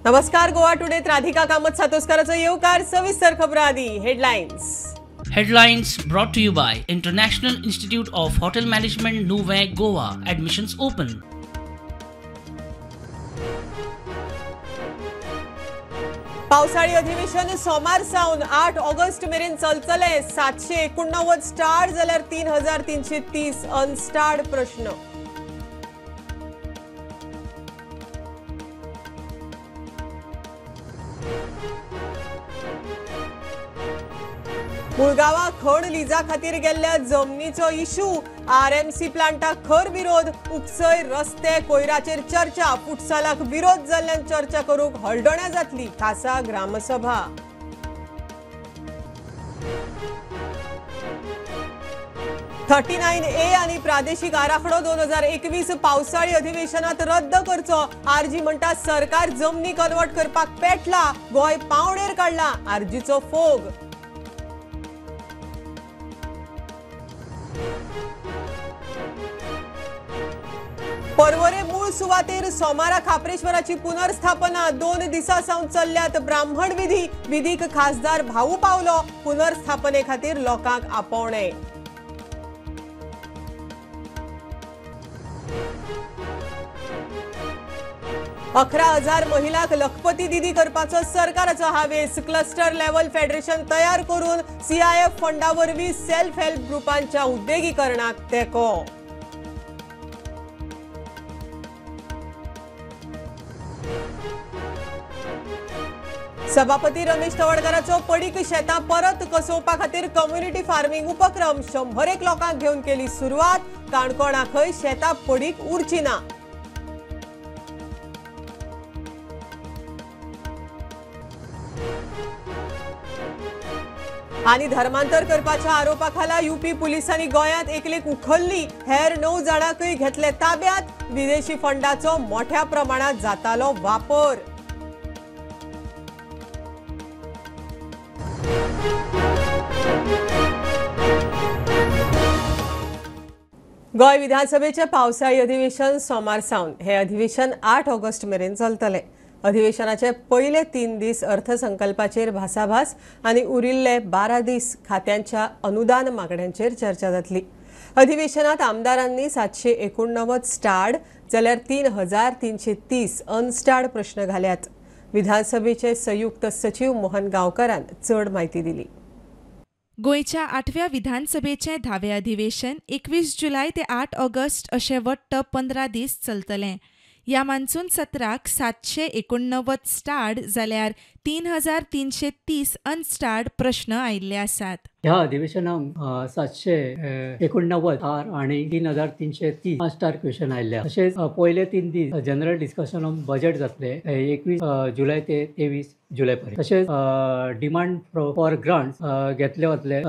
नमस्कार, गोवा टुडेत राधिका कामत सातोस्काराचो येवकार. सविस्तर खबरां आदी headlines. Headlines brought to you by International Institute of Hotel Management, Nuvem, Goa. Admissions open. पावसाळी अधिवेशन सोमार सावन 8 ऑगस्ट मेरेन चलतले. 789 स्टार जाल्यार 3330 अनस्टार्ड प्रश्न. मुळगांवा खण लिजा खातीर गेल्ल्या जमनीचो इशू, आरएमसी प्लांटाक खर विरोध, उपसय रस्ते कोयराचेर चर्चा, फुटसालाक विरोध जाल्ल्यान चर्चा करूंक हळदोण्या जातली खासा ग्रामसभा. 39A आनी प्रादेशीक आराखडो 2021 पावसाळी अधिवेशनात रद्द करचो. आरजी म्हणटा सरकार जमनी कन्वर्ट करपाक पेटला, गोंय पावणेर काडला, आरजीचो फोग. पर्वरे मूळ सुवातेर सोमारा खाप्रेश्वराची पुनर्स्थापना. 2 दिसां सावन चल्ल्यात ब्राह्मण विधी. विधीक खासदार भाऊ पावलो. पुनर्स्थापने खातीर लोकांक आपोवणे. अकरा हजार महिलांक लखपती दिदी करपाचो सरकाराचो हावेस. क्लस्टर लेव्हल फेडरेशन तयार करून सीआयएफ फंडा वरवीं सेल्फ हेल्प ग्रुपांच्या उद्देगीकरणाक तेंको. सभापती रमेश तवडकाराचो पडीक शेतां परत कसोवपा खातीर कम्युनिटी फार्मिंग उपक्रम 101 लोकांक घेवन केली सुरवात. काणकोणाकय शेतां पडीक उरची ना. आनी धर्मांतर करपाच्या आरोपा खाला युपी पुलिसांनी गोंयांत एकलेक उखल्ली, हेर 9 जाणांकय घेतले ताब्यात. विदेशी फंडाचो मोठ्या प्रमाणात जातालो वापर. गोंय विधानसभेचे पावसाळी अधिवेशन सोमार सावन. हे अधिवेशन 8 ऑगस्ट मेरेन चलतले. अधिवेशनाचे पयले 3 दीस अर्थसंकल्पाचेर भासाभास आनी उरिल्ले 12 दीस खात्यांच्या अनुदान मागण्यांचेर चर्चा जातली. अधिवेशनात आमदारांनी 789 स्टार्ड जाल्यार 3330 अनस्टार्ड प्रश्न घाल्यात. विधानसभेचे संयुक्त सचिव मोहन गांवकारान चड म्हायती दिली. गोंयच्या 8व्या विधानसभेचें 10वें अधिवेशन 21 जुलय ते 8 ऑगस्ट अशें वट्ट 15 दीस चलतलें. ह्या मान्सून सत्राक 789 स्टार्ड जाल्यार 3330 अनस्टार्ड प्रश्न आयिल्ले आसात. ह्या अधिवेशनाक 789 स्टार आनी 3330 स्टार क्वेश्चन आयिल्ले. तशेंच पयले 3 दीस जनरल डिस्कशन ऑन बजेट जातले 21 जुलय ते 23 जुलय पर्यंत. तशेंच डिमांड फॉर ग्रांट्स घेतले वतले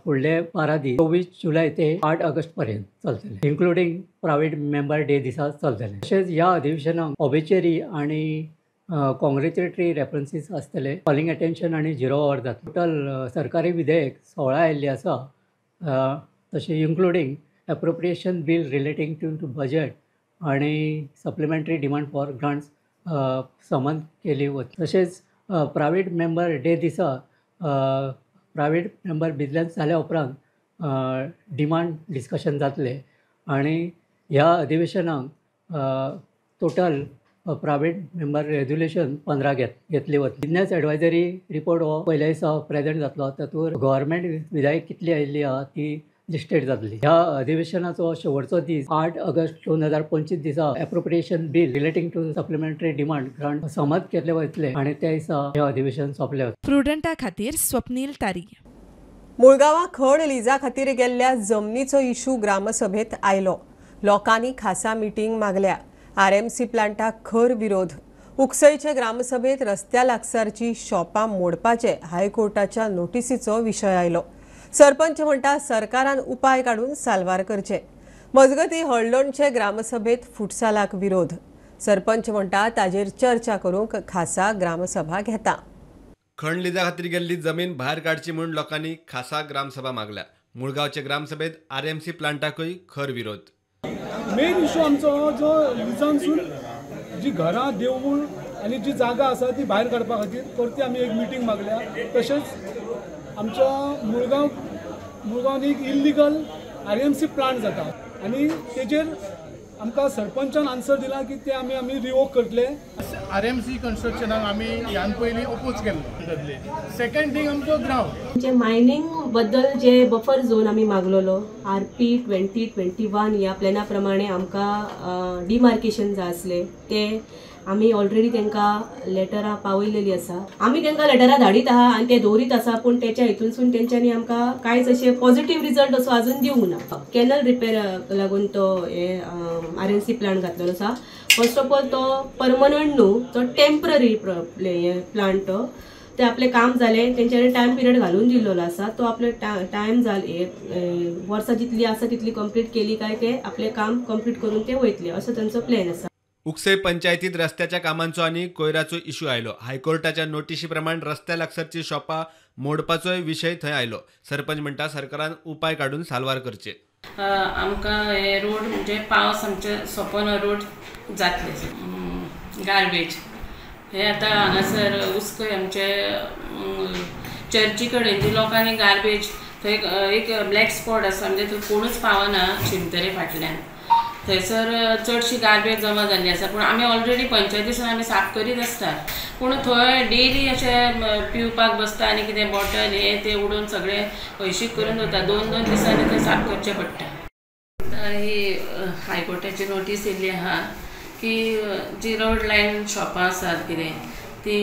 फुडले 12 दीस 24 जुलय ते 8 ऑगस्ट पर्यंत चलतले, इन्क्लुडींग प्रायव्हेट मेंबर डे दिसा चलतले. तशेंच ह्या अधिवेशनाक ऑबिचुअरी आनी कॉंग्रेच्युलेटरी रेफरन्सीस आसतले, कॉलिंग अटेन्शन आनी झिरो our जातले. टोटल सरकारी विधेयक 16 आयिल्ली आसा, तशें including appropriation bill relating to budget आनी सप्लिमेंटरी डिमांड फॉर ग्रांट्स समन केली वतली. तशेंच प्रायव्हेट मेंबर डे दिसा प्रायव्हेट मेंबर बिजनेस जाल्या उपरांत डिमांड डिस्कशन जातले आनी ह्या अधिवेशनाक टोटल प्रायव्हेट मेंबर रेजोल्युशन 15 घेतली वतली. बिजनेस एडवायजरी रिपोर्ट हो पयल्या दिसा प्रेजेंट जातलो, तातूंत गव्हर्मेंट विधायक कितली आयिल्ली आहा ती लिस्टेड जातली. ह्या अधिवेशनाचो शेवटचो दीस 8 ऑगस्ट 2025 दिसा appropriation bill relating to supplementary demand grant संमत केल्ले वतले आनी त्या दिसा हे अधिवेशन सोंपले वतले. प्रुडंटा खातीर स्वप्नील तारी. मुळगांवा खण लिजा खातीर गेल्ल्या जमनीचो इशू ग्रामसभेत आयलो. लोकांनी खासा मिटींग मागल्या. आरएमसी प्लांटाक खर विरोध. उक्सईचे ग्रामसभेत रस्त्या लागसारची शॉपां मोडपाचे हायकोर्टाच्या नोटिसीचो विशय आयलो. सरपंच म्हणटा सरकारान उपाय काडून साल्वार करचे. मजगती हळदोणचे ग्रामसभेत फुटसालाक विरोध. सरपंच म्हणटा ताजेर चर्चा करूंक खासा ग्रामसभा घेता. खण लिजा खातीर गेल्ली जमीन भायर काडची म्हूण लोकांनी खासा ग्रामसभा मागल्या. मुळगांवचे ग्रामसभेत आरएमसी प्लांटाकूय खर विरोध. मेन इशू आमचो जो लिजांसून जी घरां देवूळ आनी जी जागा आसा ती भायर काडपा खातीर परती आमी एक मिटींग मागल्या. तशेंच आमच्या मुळगांवान एक इल्लिगल RMC plant जाता आनी तेजेर आमकां सरपंचान आन्सर दिला की ते आमी आमी रिवोक करतले. RMC कन्स्ट्रक्शनाक आमी ह्यान पयलीं ओपोज केल्लो. सेकंड थिंग आमचो ग्रावंड जे मायनींग बद्दल जे बफर झोन आमी मागलेलो RP 2021 ह्या प्लॅना प्रमाणे आमकां डिमार्केशन जाय आसलें ते आमी ऑलरेडी तांकां लेटरां पावयलेली आसा. आमी तांकां लेटरां धाडीत आहा आनी ते दवरीत आसा, पूण तेच्या हितूनसून तेंच्यांनी आमकां कांयच अशें पॉझिटीव रिजल्ट असो आजून दिवंक ना. कॅनल रिपेराक लागून तो हे RMC plant घातलेलो आसा. फर्स्ट ऑफ ऑल तो परमनंट न्हू, तो टेम्पररी प्लांट तो. ते आपलें काम जालें तेंच्यांनी टायम पिरियड घालून दिल्लो आसा, तो आपले टायम जाले वर्सां जितली आसा तितली कंप्लीट केली काय ते आपलें काम कंप्लीट करून ते वयतले असो तांचो प्लॅन आसा. उक्सय पंचायतीत रस्त्याच्या कामांचो आनी कोयराचो इश्यू आयलो. हायकोर्टाच्या नोटिशी प्रमाण रस्त्या लागसरची शॉपां मोडपाचोय विशय थंय आयलो. सरपंच म्हणटा सरकारान उपाय काडून साल्वार करचे. आमकां हे रोड म्हणजे पावस आमचे सोंपोन रोड जातले. गार्बेज हे आतां हांगासर उस्कय आमचे चर्ची कडेन जी लोकांनी गार्बेज थंय एक ब्लॅक स्पॉट आसा, म्हणजे थंय कोणूच पावना शिमतरे फाटल्यान, थंयसर चडशी गार्बेज जमा जाल्ली आसा. पूण आमी ऑलरेडी पंचायतीसून आमी साफ करीत आसता, पूण थंय डेली अशें पिवपाक बसता आनी कितें बॉटल हे ते उडोवन सगळें हळशीक करून दवरता. 2-2 दिसांनी थंय साफ करचें पडटा. ही हायकोर्टाची नोटीस येयल्ली आहा की जी रोड लायन शॉपां आसात कितें ती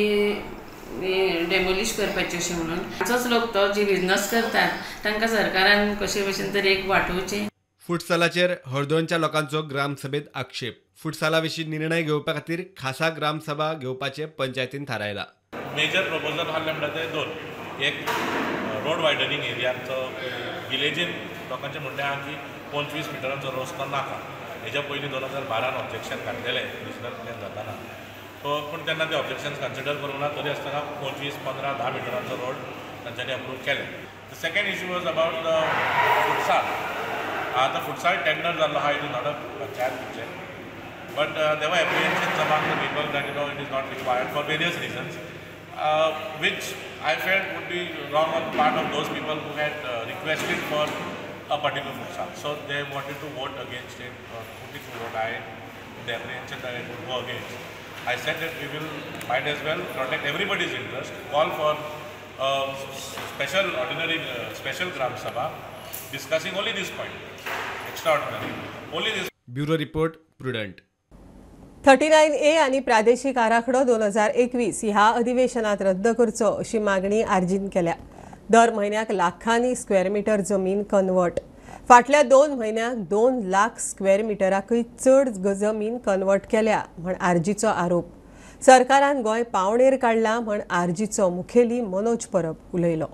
डेमोलिश करपाची अशें म्हणून. आमचोच लोक तो जी बिजनस करतात तांकां सरकारान कशे भशेन तरी एक वाटोवचें. फुटसालाचेर हळदोणच्या लोकांचो ग्रामसभेत आक्षेप. फुटसाला विशीं निर्णय घेवपा खातीर खासा ग्रामसभा घेवपाचें पंचायतीन थारायला. मेजर प्रपोजल आहले म्हणटा ते दोन, एक रोड वायडनिंग एरिया आमचो विलेजीन लोकांचें म्हणणें आहा की 25 मिटरांचो रस्तो नाका. हेज्या पयलीं 2012 ऑब्जेक्शन घातलेलें रिजनल प्लॅन जाताना, सो पूण तेन्ना ते ऑब्जेक्शन कन्सिडर करूंक ना, तरी आसतना 25, 15, 10 मिटरांचो रोड तांच्यांनी अप्रूव केले. The second issue was about the futsal. आतां फुटसाल टेंडर जाल्लो आहा, it is not a panchayat project, but there were apprehensions among the people that you know it is not required for various reasons, which I felt would be wrong on the part of those people who had requested for a particular futsal. So they wanted to vote against it or put it to vote. I, the apprehension that it would go against. I said that we will might as well protect everybody's interest, call for a special ordinary special Gram Sabha discussing only this point, extraordinary, only this. Bureau Report, Prudent. 39A आणि प्रादेशिक आराखडो 2021 ह्या अधिवेशनात रद्द करचो अशी मागणी आरजीन केल्या. दर म्हयन्याक लाखांनी स्क्वेअर मीटर जमीन कन्वर्ट. फाटल्या 2 म्हयन्याक 2 लाख स्क्वेअर मिटराकय चड जमीन कन्वर्ट केल्या म्हण आरजीचो आरोप. सरकारान गोंय पावणेर काडला म्हण आरजीचो मुखेली मनोज परब उलयलो.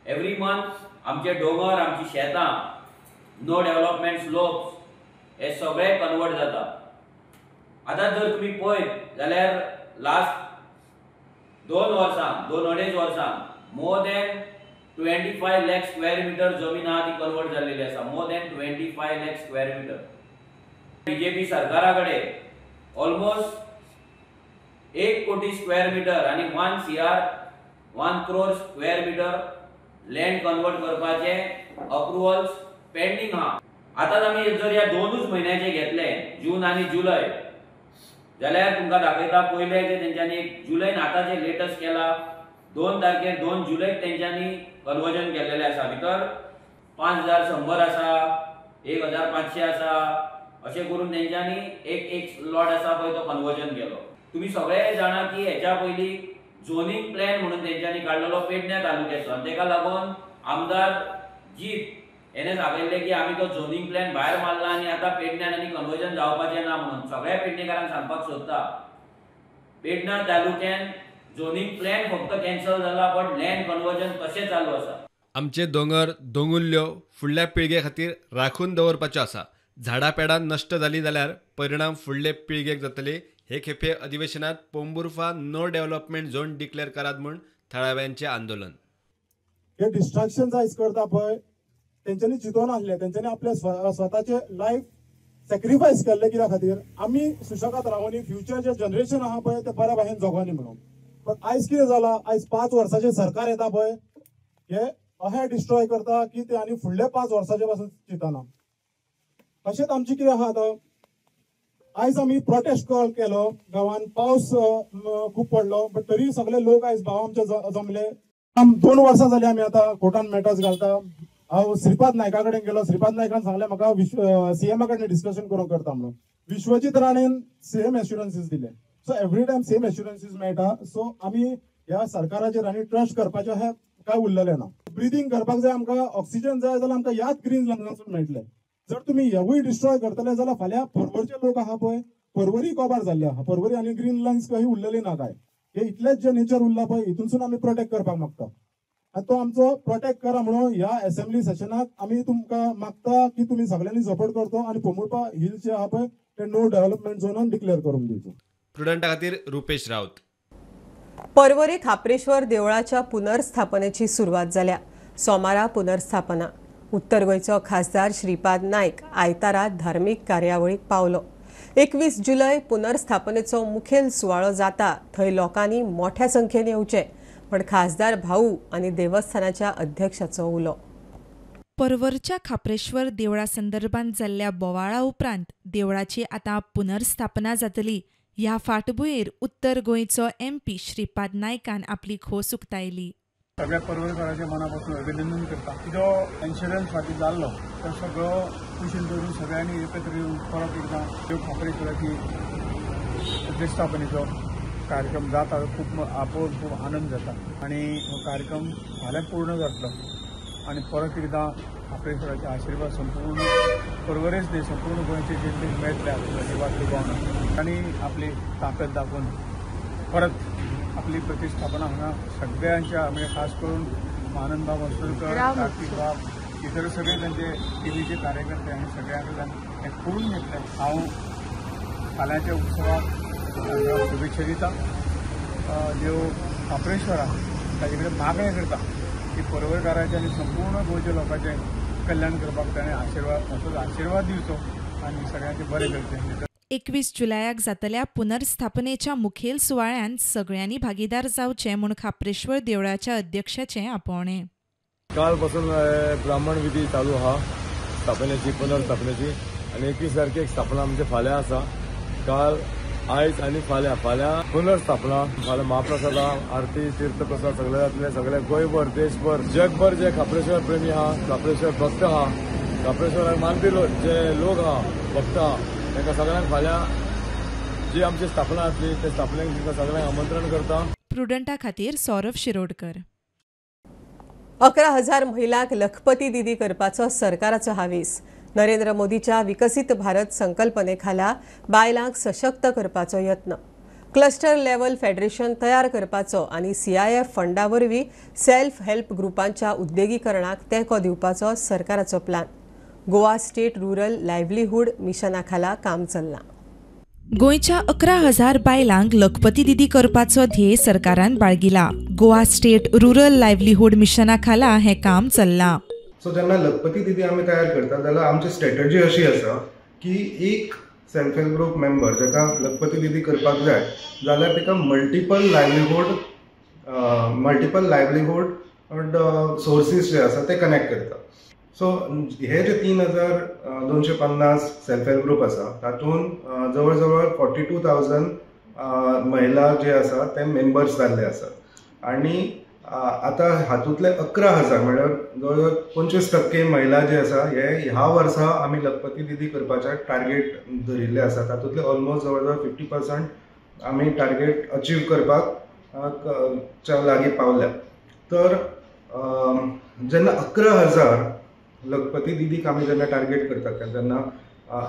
एवरी मंथ आमचे दोंगर, आमची शेतां, नो डेव्हलपमेंट स्लोप्स हे सगळे कन्वर्ट जाता. आतां जर तुमी पळयत जाल्यार लास्ट 2 वर्सां, 2-2.5 वर्सां more than 25 lakh square meter जमीन आहा ती कन्वर्ट जाल्लेली आसा. More than 25 lakh square meter. BJP सरकारा कडेन ऑलमोस्ट 1 कोटी स्क्वेअर मिटर आनी 1 CR 1 crore square meter land convert करपाचे अप्रुवल्स पेंडींग आहा. आतां आमी जर ह्या 2 म्हयन्याचे घेतले, जून आनी जुलय, जाल्यार तुमकां दाखयता पयले जे तेंच्यांनी जुलयन आतां जे लेटस्ट केला 2 तारखेर 2 जुलयक तेंच्यांनी कन्वर्जन केल्लेलें आसा. भितर 5100 आसा, 1500 आसा, अशें करून तेंच्यांनी एक एक लॉट आसा पळय तो कन्वर्जन केलो. तुमी सगळे जाणा की हेच्या पयलीं झोनींग प्लॅन म्हणून तेंच्यांनी काडलेलो पेडण्या तालुक्याचो, आनी तेका लागून आमदार जीत हेणे सांगिल्लें की आमी तो झोनींग प्लॅन भायर मारला आनी आतां पेडण्यान आनी कन्वर्जन जावपाचें ना म्हणून. सगळ्या पेडणेकारांक सांगपाक सोदता, पेडण्या तालुक्यान झोनींग प्लॅन फक्त कॅन्सल जाला, बट लँड कन्वर्जन कशें चालू आसा. आमचे दोंगर दोंगुल्ल्यो फुडल्या पिळगे खातीर राखून दवरपाच्यो आसा. झाडां पेडां नश्ट जालीं जाल्यार परिणाम फुडले पिळगेक जातले. हे खेपे अधिवेशनात Pomburpa no development zone declare करात म्हूण थळाव्यांचें आंदोलन. हे डिस्ट्रक्शन आयज करता पळय तेंच्यांनी चिंतून आसले, तेंच्यांनी आपल्या स्वताचे लायफ सॅक्रिफायस केल्ले कित्या खातीर आमी सुशेगाद रावनी फ्युचर जे जनरेशन आहा पळय ते बऱ्या भाशेन जगोनी म्हणून. पण आयज कितें जाला, आयज 5 वर्साचें सरकार येता पळय हे अशें डिस्ट्रॉय करता की ते आनी फुडल्या 5 वर्साचे पासून चिंतना. तशेंच आमचें कितें आहा आतां आयज आमी प्रोटेस्ट कॉल केलो गांवान, पावस खूब पडलो बट तरी सगळे लोक आयज भाव आमचे जमले. 2 वर्सां जाली आमी आतां कोर्टान मॅटर्स घालता. हांव श्रीपाद नायका कडेन गेलो, श्रीपाद नायकान सांगलें म्हाका सीएमा कडेन डिस्कशन करूंक करता म्हणून. विश्वजीत राणेन सेम एश्युरन्सीस दिले. So every time same assurances मेळटा. सो आमी ह्या सरकाराचेर आनी ट्रस्ट करपाचें हें काय उरलेलें ना. ब्रिदींग करपाक जाय आमकां, ऑक्सिजन जाय जाल्यार आमकां ह्याच ग्रीन लंग्सांसून मेळटलें. जर तुमी हेवूय डिस्ट्रॉय करतले जाल्यार फाल्यां पर्वरचे लोक आहा पळय पर्वरी कोबार जाल्ले आहा, पर्वरी आनी ग्रीन लंग्स खंय उरलेली ना काय. हे इतलेच जे नेचर उरला पळय हितूनसून आमी प्रोटेक्ट करपाक मागता आनी तो आमचो प्रोटेक्ट करा म्हणून ह्या एसेंब्ली सेशनाक आमी तुमकां मागता की तुमी सगळ्यांनी सपोर्ट करचो आनी पोंबुर्पा हिल जे आहा पळय ते नो डेव्हलपमेंट झोनान डिक्लेअर करून दिवचो. प्रुडंटा खातीर रुपेश राऊत. पर्वरी खाप्रेश्वर देवळाच्या पुनर्स्थापनेची सुरवात जाल्या. सोमारा पुनर्स्थापना. उत्तर गोंयचो खासदार श्रीपाद नायक आयतारा धार्मीक कार्यावळीक पावलो. 21 जुलय पुनर्स्थापनेचो मुखेल सुवाळो जाता थंय लोकांनी मोठ्या संख्येन येवचे पण खासदार भाऊ आनी देवस्थानाच्या अध्यक्षाचो उलो. पर्वरच्या खाप्रेश्वर देवळा संदर्भात जाल्ल्या बोवाळा उपरांत देवळाची आतां पुनर्स्थापना जातली. ह्या फाटभुंयेर उत्तर गोंयचो एमपी श्रीपाद नायकान आपली खोस उक्तायली. सगळ्या पर्वरकारांचे मनापासून अभिनंदन करता. जो इन्शुरन्स फाटीं जाल्लो तो सगळो कुशीन दवरून सगळ्यांनी एकत्र येवन परत एकदां देव खाप्रेश्वराची प्रतिस्थापनेचो कार्यक्रम जाता. खूब आपोवन खूब आनंद जाता आनी हो कार्यक्रम फाल्यां पूर्ण जातलो आनी परत एकदां खाप्रेश्वराचे आशिर्वाद संपूर्ण पर्वरेच न्ही संपूर्ण गोंयचे जनतेक मेळटले आशिर्वाद दुबावना आनी आपली ताकद दाखोवन परत आपली प्रतिस्थापना हांगा सगळ्यांच्या म्हणजे खास करून आनंदबाब असुरकर, कार्तिक बाब, इतर सगळे तांचे टीव्हीचे कार्यकर्ते आनी सगळ्यां कडल्यान हें करून घेतलें. हांव फाल्यांच्या उत्सवाक शुभेच्छा दिता. देव खाप्रेश्वरा ताजे कडेन मागणें करता की पर्वरकारांचें आनी संपूर्ण गोंयच्या लोकांचें कल्याण करपाक ताणें आशिर्वाद असोच आशिर्वाद दिवचो आनी सगळ्यांचें बरें करचें. 21 जुलयाक जातल्या पुनर्स्थापनेच्या मुखेल सुवाळ्यांत सगळ्यांनी भागीदार जावचे म्हूण खाप्रेश्वर देवळाच्या अध्यक्षाचें आपोवणें. कालपासून ब्राह्मण विधी चालू आहा स्थापनेची, पुनर्स्थापनेची आनी 21 तारखेक स्थापना आमची फाल्यां आसा. काल, आयज आनी फाल्यां, फाल्यां पुनर्स्थापना, फाल्यां महाप्रसादा, आरती, तीर्थप्रसाद सगळे जातले. सगळे गोंयभर, देशभर, जगभर जे खाप्रेश्वर प्रेमी आहा, खाप्रेश्वर भक्त आहा, खाप्रेश्वराक मानपी जे लोक आहा, भक्त आहा, तांकां सगळ्यांक फाल्यां जी आमची स्थापना जातली ते स्थापनेक तांकां सगळ्यांक आमंत्रण करता. प्रुडंटा खातीर सौरभ शिरोडकर. 11,000 महिलांक लखपती दिदी करपाचो सरकाराचो हावेस. नरेंद्र मोदीच्या विकसीत भारत संकल्पनेखाला बायलांक सशक्त करपाचो यत्न. क्लस्टर लेवल फेडरेशन तयार करपाचो आनी सीआयएफ फंडा वरवीं सेल्फ हेल्प ग्रुपांच्या उद्देगीकरणाक तेंको दिवपाचो सरकाराचो plan. Goa state rural livelihood मिशना खाला काम चल्लां. गोंयच्या 11,000 बायलांक लखपती दिदी करपाचो ध्येय सरकारान बाळगिला. गोवा स्टेट रुरल लायव्लीहूड मिशना खाला हें काम चल्लां. सो जेन्ना लखपती दिदी आमी तयार करता जाल्यार आमची स्ट्रेटजी अशी आसा की एक सेल्फ हेल्प ग्रुप मेंबर जाका लखपती दिदी करपाक जाय जाल्यार ताका मल्टिपल लायव्लीहूड सोर्सीस जे आसा ते कनेक्ट करता. सो हे जे 3,250 सेल्फ हेल्प ग्रुप आसा तातूंत जवळ जवळ 42,000 महिला जे आसा ते मेंबर्स जाल्ले आसात आनी आतां हातूंतले 11,000 म्हणल्यार जवळ जवळ 25% महिला जे आसा हे ह्या वर्सा आमी लखपती दिदी करपाचें टार्गेट धरिल्लें आसा. तातूंतले ऑलमोस्ट जवळ जवळ 50% आमी टार्गेट अचीव करपाक लागीं पावल्या. तर जेन्ना 11,000 लखपती दिदीक आमी जेन्ना टार्गेट करतात तेन्ना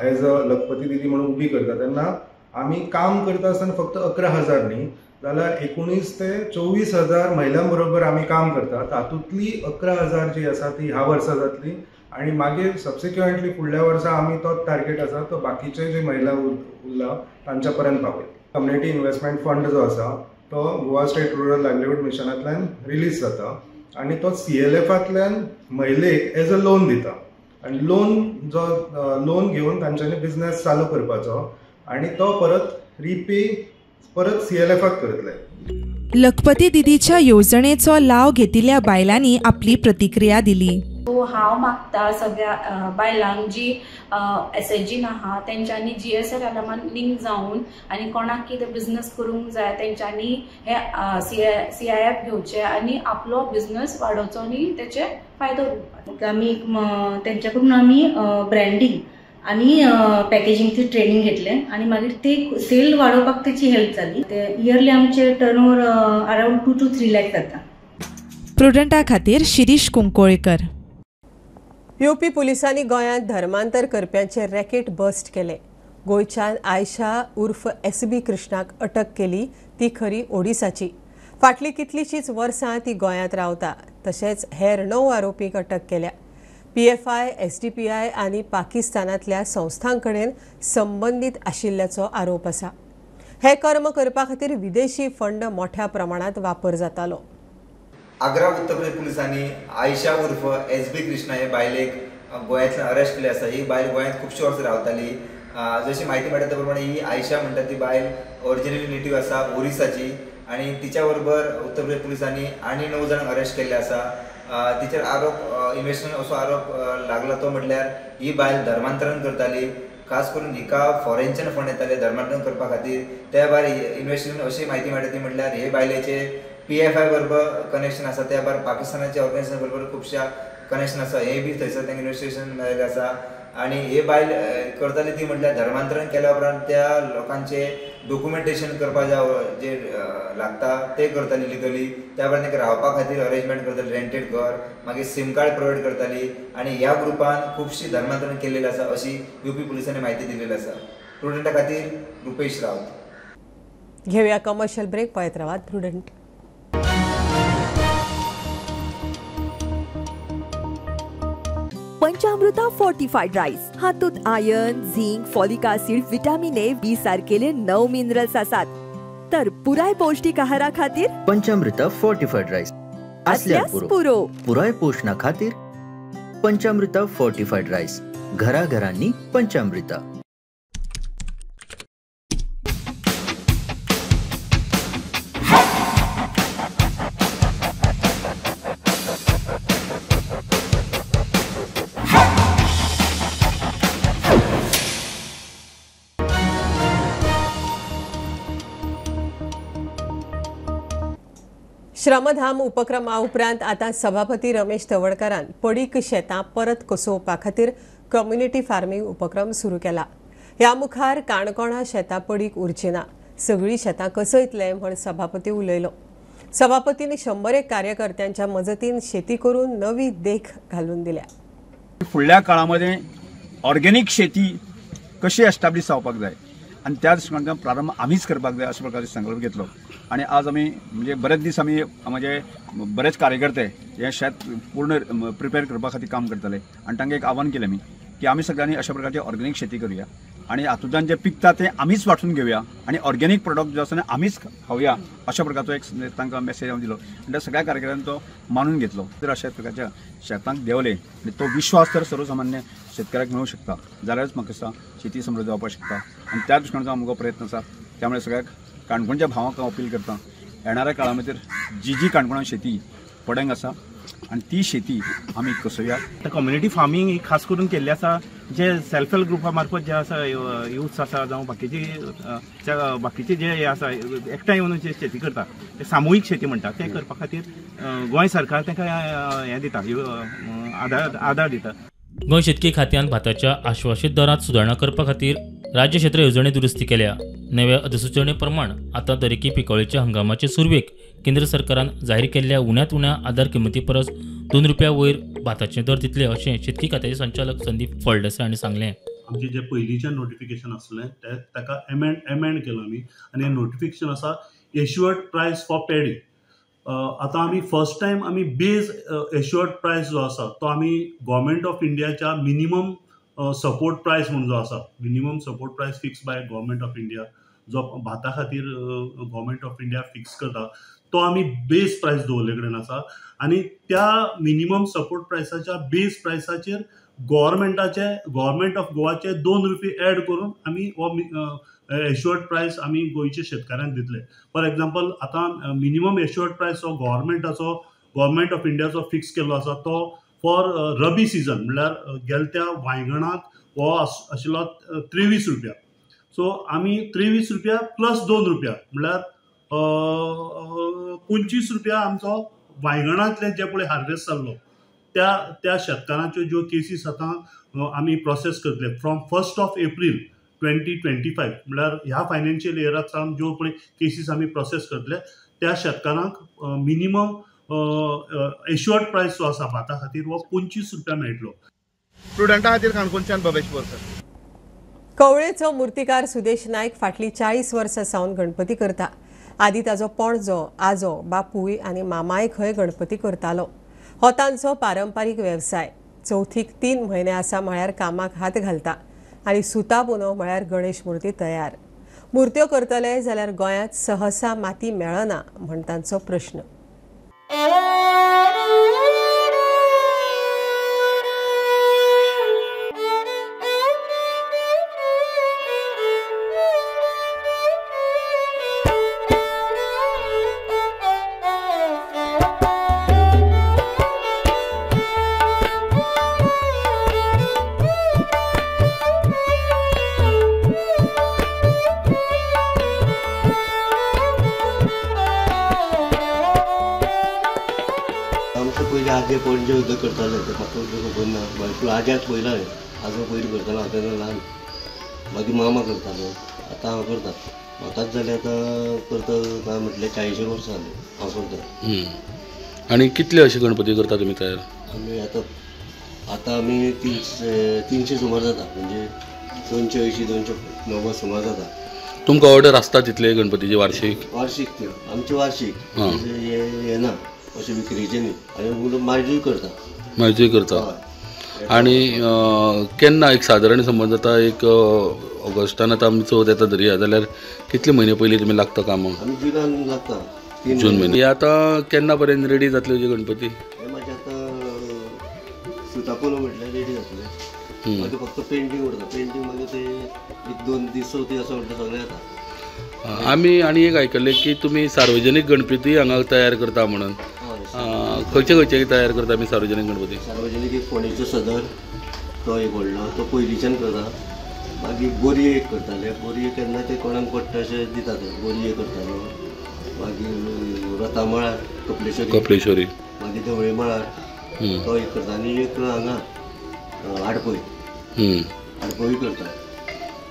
एज अ लखपती दिदी म्हणून उबी करता तेन्ना आमी काम करता आसतना फक्त 11,000 न्ही जाल्यार 19 ते 24,000 महिलां बरोबर आमी काम करता. तातूंतली 11,000 जी आसा ती ह्या वर्सा जातली आनी मागीर सबसिक्वंटली फुडल्या वर्सा आमी तो टार्गेट आसा तो बाकीचे जे महिला उरला तांच्या पर्यंत पावयतले. कम्युनिटी इन्व्हेस्टमेंट फंड जो आसा तो गोवा स्टेट रुरल लायव्लीहूड मिशनांतल्यान रिलीज जाता आनी तो सीएलएफांतल्यान महिलेक एज अ लोन दिता. आनी लोन जो लोन घेवन तांच्यांनी बिजनेस चालू करपाचो आनी तो परत रिपे परत सीएलएफाक करतले. लखपती दिदीच्या येवजणेचो लाव घेतिल्ल्या बायलांनी आपली प्रतिक्रिया दिली. हांव मागता सगळ्या बायलांक जी एसएचजीन आहा तेंच्यांनी जीएसएल आरामान लिंक जावन आनी कोणाक कितें बिजनस करूंक जाय तेंच्यांनी हे सीआयएफ घेवचे आनी आपलो बिजनस वाडोवचो आनी तेचे फायदो घेवपाक. आमी तेंच्या कडून आमी ब्रँडींग आनी पॅकेजिंगची ट्रेनिंग घेतलें आनी मागीर ते सेल वाडोवपाक तेची हेल्प जाली. ते इयरली आमचे टर्नओवर अरावंड 2 to 3 lakh जाता. प्रुडंटा खातीर शिरीष कुंकोळकर. यूपी पुलिसांनी गोंयांत धर्मांतर करप्यांचे रॅकेट बस्ट केले. गोंयच्यान आयशा उर्फ एसबी कृष्णाक अटक केली ती खरी ओडिसाची. फाटलीं कितलींशींच वर्सां ती गोंयांत रावता. तशेंच हेर 9 आरोपींक अटक केल्या. पीएफआय, एसडीपीआय आनी पाकिस्तानांतल्या संस्थां कडेन संबंदीत आशिल्ल्याचो आरोप आसा. हे कर्म करपा खातीर विदेशी फंड मोठ्या प्रमाणात वापर जातालो. आग्रा उत्तर प्रदेश पुलिसांनी आयशा उर्फ एस बी कृष्णा हे बायलेक गोंयांतल्यान अरेस्ट केली आसा. ही बायल गोंयांत खुबशे वर्सां रावताली. जशी म्हायती मेळटा त्या प्रमाणे ही आयशा म्हणटा ती बायल ओरिजिनली नेटीव आसा ओरिसाची आनी तिच्या बरोबर उत्तर प्रदेश पुलिसांनी आनी 9 जाणांक अरेस्ट केल्ले आसा. तिचेर आरोप इन्वेस्टिगेशन असो आरोप लागला तो म्हटल्यार ही बायल धर्मांतरण करताली. खास करून हिका फॉरेनच्यान फंड येताले धर्मांतरण करपा खातीर. त्या भायर इन्वेस्टिगेशन अशी म्हायती मेळटा ती म्हटल्यार हे बायलेचे पीएफआय बरोबर कनेक्शन आसा, त्या भायर पाकिस्तानाचे ऑर्गनायझेशन बरोबर खुबश्या कनेक्शन आसा, हे बी थंयसर तांकां इन्वेस्टिगेशन मेळिल्लें आसा. आनी हे बायल करताली ती म्हटल्यार धर्मांतरण केल्या उपरांत त्या लोकांचे डॉक्युमेंटेशन करपा जे लागता ते करताली लिगली. त्या भायर तांकां रावपा खातीर अरेंजमेंट करताली, रेंटेड घर, मागीर सिम कार्ड प्रोवायड करताली. आनी ह्या ग्रुपान खुबशी धर्मांतरण केल्लें आसा अशी यूपी पुलिसांनी म्हायती दिलेली आसा. प्रुडंटा खातीर रुपेश रावत. घेवया कमर्शियल ब्रेक. पळयत रावात प्रुडंट. पंचामृता फोर्टिफाईड राईस हातूंत iron, zinc, folic acid, vitamin A, B सारकेले 9 मिनरल्स आसात. तर पुराय पौष्टिक आहारा खातीर पंचामृता फोर्टिफाईड राईस असल्यार पुरो. पुराय पोषणा खातीर पंचामृता फोर्टिफाईड राईस घराघरांनी पंचामृता. श्रमधाम उपक्रमा उपरांत आतां सभापती रमेश तवडकारान पडीक शेतां परत कसोवपा खातीर कम्युनिटी फार्मींग उपक्रम सुरू केला. ह्या मुखार काणकोणा शेतां पडीक उरची ना, सगळीं शेतां कसयतले म्हण सभापती उलयलो. सभापतीन 101 कार्यकर्त्यांच्या मजतीन शेती करून नवी देख घालून दिल्या. फुडल्या काळामध्ये ऑर्गेनिक शेती कशी एस्टाब्लिश जावपाक जाय आनी त्या दृश्टीकोनांतल्यान प्रारंभ आमीच करपाक जाय अशा प्रकारचो संकल्प घेतलो. आनी आज आमी म्हणजे बरेच दीस आमी म्हणजे बरेच कार्यकर्ते हे शेत पूर्ण प्रिपेर करपा खातीर काम करतले आनी तांकां एक आव्हान केलें आमी की आमी सगळ्यांनी अशा प्रकारची ऑर्गेनिक शेती करुया आनी हातूंतल्यान जें पिकता तें आमीच वांटून घेवया आनी ऑर्गेनिक प्रोडक्ट जो आसा आमीच खावया अशा प्रकारचो एक तांकां मेसेज हांव दिलो आनी त्या सगळ्या कार्यकर्त्यांनी तो मानून घेतलो. तर अशा प्रकारच्या शेतांक देंवले आनी तो विश्वास तर सर्वसामान्य शेतकऱ्याक मेळूंक शकता जाल्यारच म्हाका दिसता शेती समृद्ध जावपाक शकता आनी त्या दृश्टीकोनाचो आमकां प्रयत्न आसा. त्यामुळे सगळ्या काणकोणच्या भावांक हांव अपील करता येणाऱ्या काळा भितर जी जी काणकोणां शेती पडंग आसा आनी ती शेती आमी कसोवया. कम्युनिटी फार्मींग ही खास करून केल्ली आसा जे सेल्फ हेल्प ग्रुपा मार्फत जे आसा युथ्स आसा जावं बाकीचे जे हे आसा एकठांय येवन जे शेती करता ते सामुहीक शेती म्हणटा ते करपा खातीर गोंय सरकार तांकां हें दिता, आदार दिता. गोंय शेतकी खात्यान भाताच्या आश्वासीत दरांत सुदारणा करपा खातीर राज्य क्षेत्र येवजणे दुरुस्ती केल्या. नव्या अधिसुचोवणे प्रमाण आतां दरेकी पिकावळीच्या हंगामाचे सुरवेक केंद्र सरकारान जाहीर केल्ल्या उण्यांत उण्या आधार किमती परस 2 रुपया वयर भाताचे दर दितले अशें शेतकी खात्याचे संचालक संदीप फळदेसाय हांणी सांगलें. आमचें जें पयलींचें नोटिफिकेशन आसलें तें ताका एमेंड केलां आमी आनी हें नोटिफिकेशन आसा एश्युअर्ड प्रायस फॉर पॅडी. आतां आमी फर्स्ट टायम आमी बेज एश्युअर्ड प्रायस जो आसा तो आमी गव्हर्मेंट ऑफ इंडियाच्या मिनिमम सपोर्ट प्रायस म्हूण जो आसा minimum support price fix by government of India जो भाता खातीर गव्हर्मेंट ऑफ इंडिया फिक्स करता तो आमी बेज प्रायस दवरले कडेन आसा आनी त्या मिनिमम सपोर्ट प्रायसाच्या बेज प्रायसाचेर गोवोरमेंटाचे गोवोरमेंट ऑफ गोवाचे 2 रुपये एड करून आमी हो एश्युअर्ड प्रायस आमी गोंयच्या शेतकाऱ्यांक दितले. फॉर एग्जाम्पल आतां मिनिमम एश्युअर्ड प्रायस हो गोवोरमेंटाचो गोवोरमेंट ऑफ इंडियाचो फिक्स केल्लो आसा तो फॉर रबी सिजन म्हणल्यार गेल्या त्या वांयगणाक हो आशिल्लो 23 रुपया. सो आमी 23 रुपया प्लस 2 रुपया म्हणल्यार 25 रुपया आमचो वांयगणांतले जे पळय हार्वेस्ट जाल्लो त्या त्या शेतकारांच्यो ज्यो केसीस आतां आमी प्रोसेस करतले फ्रॉम 1 एप्रील 2025 म्हणल्यार ह्या फायनान्शियल इयराक सावन ज्यो पळय केसीस आमी प्रोसेस करतले त्या शेतकारांक मिनिमम एश्युअर्ड प्रायस जो आसा भाता खातीर हो 25 रुपया मेळटलो. स्टुडंटा खातीर काणकोणच्यान भवेश बोरकर. कवळेचो मूर्तिकार सुदेश नायक फाटली 40 वर्सां सावन गणपती करता. आदी ताजो पणजो, आजो, बापूय आनी मामाय खंय गणपती करतालो. हो तांचो पारंपारीक वेवसाय. चवथीक 3 म्हयने आसा म्हळ्यार कामाक हात घालता आनी सुता पुनव म्हळ्यार गणेश मूर्ती तयार. मूर्त्यो करतले जाल्यार गोंयांत सहसा माती मेळना म्हण तांचो प्रश्न. आजे पणजे उदक करताले ते म्हाका खबर ना, पूण आज्याक पयला हांवें, आजो पयलीं करतालो हांव तेन्ना ल्हान, मागीर मामा करतालो, आतां हांव करता. म्हाकाच जालें आतां करता काय म्हटल्यार 40 वर्सां जालीं हांव करता. आनी कितले अशे गणपती करता तुमी तयार? आमी आतां आतां आमी 300 सुमार जाता, म्हणजे 280 290 सुमार जाता. तुमकां ऑर्डर आसता तितले गणपतीची वार्षीक? वार्षीक त्यो आमची वार्षीक, हे ना अशें विक्रेचे न्ही. आनी मायजूय करता. मायजूय करता. आनी केन्ना एक सादारण समज जाता एक ऑगस्टान आतां आमी चवथ येता धरया जाल्यार कितले म्हयने पयलीं तुमी लागता कामाक? आमी जुनान लागता. जून म्हयने. हे आतां केन्ना पर्यंत रेडी जातले तुजे गणपती? हे म्हाजे आतां सुतापुनो म्हटल्यार रेडी जातले. मागीर फक्त पेंटींग उरता. पेंटींग मागीर ते 1-2 दीस चवथी आसा म्हटल्यार सगळें जाता. आमी आनी एक आयकल्लें की तुमी सार्वजनीक गणपती हांगा तयार करता म्हणून, खंयचे खंयचे तयार करता आमी सार्वजनीक गणपती? सार्वजनीक एक फोंडेचो सदर तो एक व्हडलो, तो पयलींच्यान करता. मागीर बोरये एक करताले, बोरये केन्ना ते कोणाक पडटा अशें दिता ते बोरये करतालो. मागीर रतामळार कपलेश्वरी, कपलेश्वरी, मागीर धवळे मळार तो एक करता. आनी एक हांगा आडपय, आडपय करता.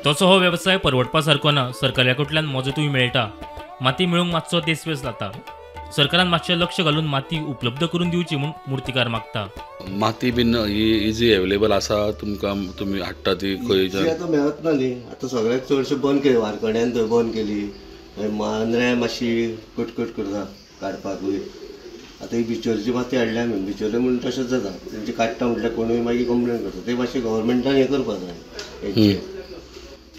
तसो हो वेवसाय परवडपा सारको ना. सरकारा कडल्यान मजतूय मेळटा. माती मेळूंक मातसो देसवेस जाता. सरकारान मातशें लक्ष घालून माती उपलब्ध करून दिवची म्हूण मूर्तिकार मागता. माती बीन ही इजी अवेलेबल आसा तुमकां, तुमी हाडटा ती खंय? आतां मेळत ना न्ही, आतां सगळ्याक चडशें बंद केलें. वारकड्यान थंय बंद केली, मांद्र्या मातशी कटकट करता काडपाकूय. आतां ही बिचोरची माती हाडल्या आमी, बिचोले म्हणून तशेंच जाता, तेंचे काडटा म्हटल्यार कोणूय मागीर कंप्लेन करता. ते मातशें गव्हर्मेंटान हें करपाक जाय.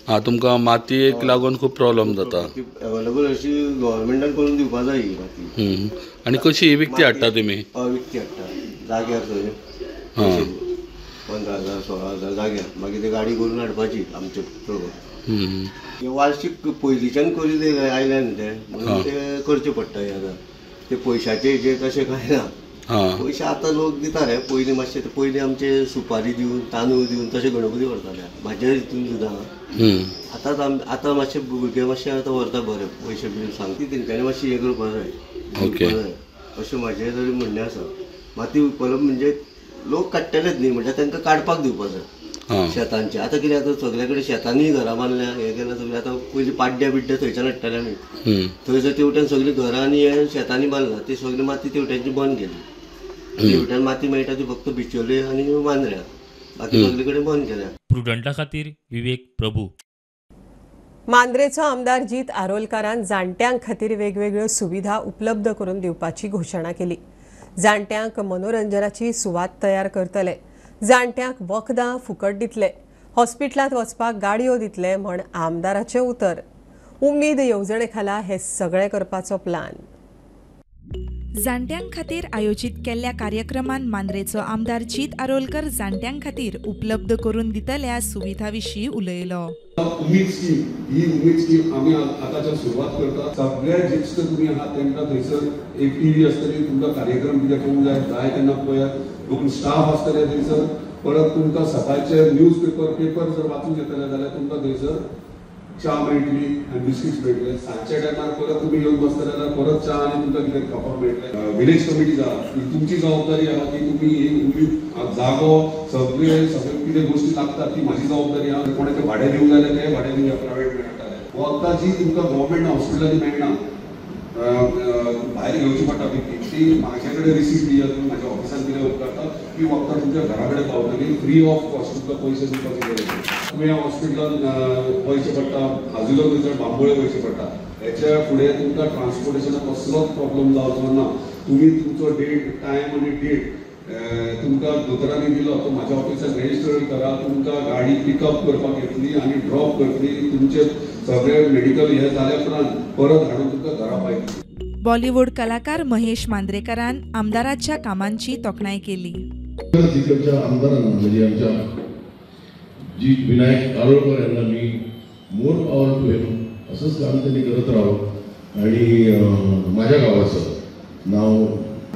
हां, तुमकां मातयेक लागून खूब प्रॉब्लम जाता. अवेलेबल अशी गव्हर्मेंटान करून दिवपा जाय ही माती. आनी कशी ही विकती हाडटा तुमी? हय, विकती हाडटा जाग्यार थंय 15,000 16,000 जाग्यार. मागीर ते गाडी करून हाडपाची आमचे बरोबर. वार्षीक पयलींच्यान करीत आयल्या न्ही ते, म्हणून ते करचें पडटा. हें आतां ते पयशाचे हेजेर तशें कांय ना, पयशे आतां लोक दिता रे. पयलीं मातशें पयलीं आमचे सुपारी दिवन तांदूळ दिवन तशें गणपती व्हरताले म्हाज्या हितून सुद्दां. आतां आतां मातशे भुरगे मातशे आतां व्हरता बरे पयशे बिन सांगती तेंच्यांनी मातशें हें करपा जाय, दिवपा जाय अशें म्हाजें तरी म्हणणें आसा. माती उपलब्ध म्हणजे लोक काडटलेच न्ही, म्हणल्यार तांकां काडपाक दिवपा जाय शेतांचे. आतां कितें आतां सगळे कडेन शेतांनी घरां बांदल्या, हें केलां सगळें. आतां पयलीं पाड्ड्या बिड्ड्या थंयच्यान हाडटाले आमी, थंयसर तेवटेन सगळीं घरां आनी हें शेतांनी बांदलां, ती सगळी माती तेवटेनची बंद केली. तेवटेन माती मेळटा ती फक्त बिचोले आनी मांद्र्या, बाकी सगळे कडेन बंद केल्या. प्रुडंटा खातीर विवेक प्रभू. मांद्रेचो आमदार जीत आरोलकारान जाणट्यां खातीर वेगवेगळ्यो सुविधा उपलब्ध करून दिवपाची घोशणा केली. जाणट्यांक मनोरंजनाची सुवात तयार करतले, जाणट्यांक वखदां फुकट दितले, हॉस्पिटलांत वचपाक गाडयो दितले म्हण आमदाराचें उतर. उमेद येवजणे खाला हे सगळें करपाचो प्लान. जाणट्यां खातीर आयोजीत केल्ल्या कार्यक्रमान मांद्रेचो आमदार जीत आरोलकर जाणट्यां खातीर उपलब्ध करून दितल्या सुविधा विशीं उलयलो. उमेद स्कीम ही उमेद स्कीम आमी आतांच्यान सुरवात करता. सगळे ज्येश्ठ तुमी आहात तांकां थंयसर एक टीव्ही आसतली, तुमकां कार्यक्रम कितें करूंक जाय जाय तेन्ना पळयात. दोन स्टाफ आसतले थंयसर. परत तुमकां सकाळचे न्यूज पेपर जर वाचूंक येतले जाल्यार तुमकां थंयसर च्या मेळटली आनी बिस्किट्स मेळटले. सांजच्या टायमार परत तुमी येवन बसतले जाल्यार परत च्या आनी तुमकां कितें खावपाक मेळटलें. विलेज कमिटी आहा, ही तुमची जबाबदारी आहा की तुमी ही उमेद जागो सगळे सगळे कितें गोश्टी लागतात ती म्हाजी जबाबदारी आहा. कोणाचें भाडें दिवंक जाय जाल्यार तें भाडें दिवया, प्रायवेट मेळटा. वखदां जी तुमकां गव्हर्मेंट हॉस्पिटलांनी मेळना, भायर घेवची पडटा विकती, ती म्हाजे कडेन रिसीट दियात, तुमी म्हाज्या ऑफिसान दिल्या उपकारता, ती वखदां तुमच्या घरा कडेन पावतली फ्री ऑफ कॉस्ट. तुमकां पयशे दिवपाची गरज ना. तुमी ह्या हॉस्पिटलान वयचें पडटा, आजुलो थंयसर बांबोळे वयचें पडटा. हेच्या फुडें तुमकां ट्रान्सपोर्टेशनाक कसलोच प्रॉब्लम जावचो ना. तुमी तुमचो डेट, टायम आनी डेट तुमकां दोतोरांनी दिलो तो म्हाज्या ऑफिसान रेजिस्टर करा. तुमकां गाडी पिकअप करपाक येतली आनी ड्रॉप करतली. तुमचे सगळे मेडिकल हे जाल्या उपरांत परत हाडून तुमकां घरा पावयतली. बॉलिवूड कलाकार महेश मांद्रेकरान आमदाराच्या कामांची तोखणाय केली. तिकडच्या आमदारांना म्हणजे आमच्या जी विनायक आरोळकर यांना मी मोर पॉवर टू हिम असंच काम त्यांनी करत राहावं आणि माझ्या गावाचं नाव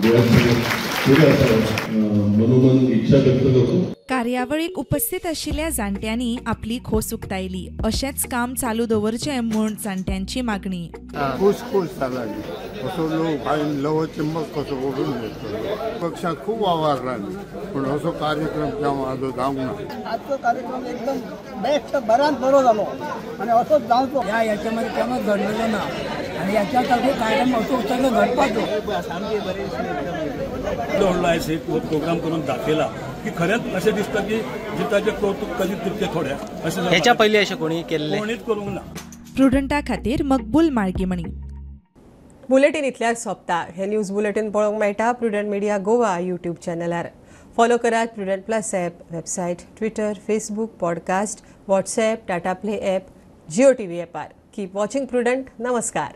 गोव्यात पुढे असावं मनोमन इच्छा व्यक्त करतो. कार्यावळीक उपस्थित आशिल्ल्या जाणट्यांनी आपली खोस उक्तायली. अशेंच काम चालू दवरचें म्हूण जाणट्यांची मागणी. खूश खूश जाला असो लोक हांवें लव चिंबक कसो करून घेतलो. पक्षांत खूब वावरला पूण असो कार्यक्रम हाजो जावंक ना. आजचो कार्यक्रम एकदम बेस्ट, बऱ्यान बरो जालो आनी असोच जावचो. ह्या ह्याच्यामध्ये केन्नाच घडलेलो ना आनी ह्याच्या सारको कार्यक्रम असो सगळो घडपाचो. सामके बरे व्हडलो आयज एक प्रोग्राम करून दाखयला की खरेंच अशें दिसता की जिताचें कौतुक करीत तितकें थोडें. अशें हेच्या पयलीं अशें कोणी केल्लें कोणीच करूंक ना. प्रुडंटा खातीर मकबूल माळगीमणी. बुलेटीन इतल्यार सोंपता. हे न्यूज बुलेटीन पळोवंक मेळटा प्रुडंट मिडिया गोवा यूट्यूब चॅनलार. फॉलो करात Prudent plus app, website, Twitter, Facebook, podcast, WhatsApp, Tata Play app, Jio TV ॲपार. Keep watching prudent. नमस्कार.